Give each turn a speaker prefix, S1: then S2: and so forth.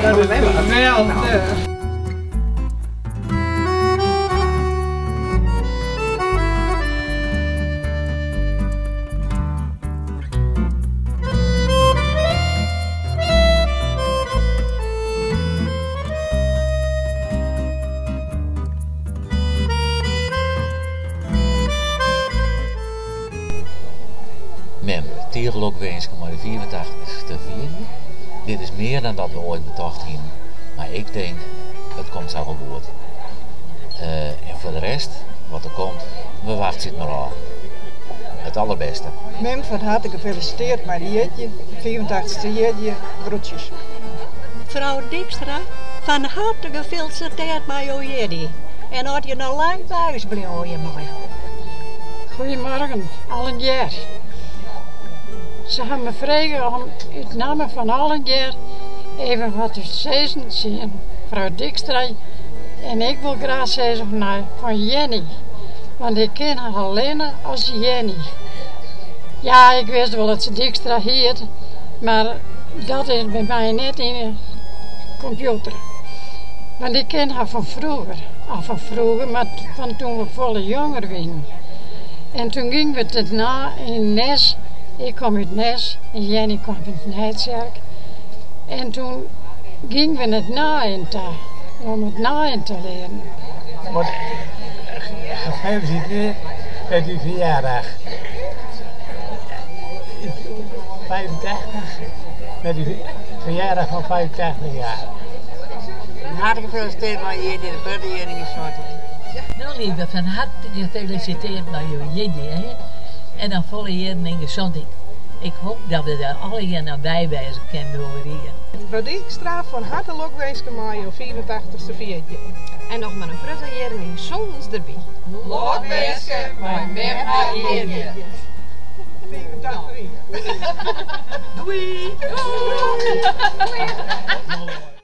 S1: Dat is geweldich.
S2: Mem, tige lokwinske mei de 85ste jierdei. Dit is mear dan dat we oait betocht hienen, mar ik tink, it komt sa wol goed. En foar de rest, wat der komt, we wachtsje it mar ôf. It allerbêste.
S1: Mem, fan harte gefelisiteerd mei de jierdei, 85ste jierdei, groetsjes.
S3: Frou Dykstra, fan harte gefelisiteerd mei jo jierdei en as je noch lang by ús bliuwe meie.
S4: Goedemorgen, allegear. Se ha my frege om út namme fan allegear even wat te sizzen tsjin frou Dykstra en ik wol graach sizze fan Jenny, want ik ken har allinne as Jenny. Ja, ik wist wol dat se Dykstra hiet, mar dat is by my net yn 'e kompjûter. Want ik ken har fan froeger, of fan froeger, mar fan toen we folle jonger wienen. En toen gyngen we tenei yn Nes, ik kom út Nes en Jenny kwam út Nijtsjerk. En toen gyngen we nei it naaien ta, om it naaien te learen.
S5: Wat gefeliciteerd met uw verjaardag. 85, met uw verjaardag van 85 jaar.
S1: Hartelijk gefeliciteerd mei je jierdei, in protte jierren yn gesondheid.
S6: No Lieve, fan harte gefelisiteerd mei jo jierdei hè en noch folle jierren yn gesondheid. Ik hoop dat we der allegear noch by wêze kinne oer in jier.
S1: Frou Dykstra, fan harte lokwinske mei jo 85ste jierdei.
S7: En noch mar in protte jierren yn sûnens derby.
S1: Lokwinske mei mem har jierdei. 85 jier. Doei! Doei!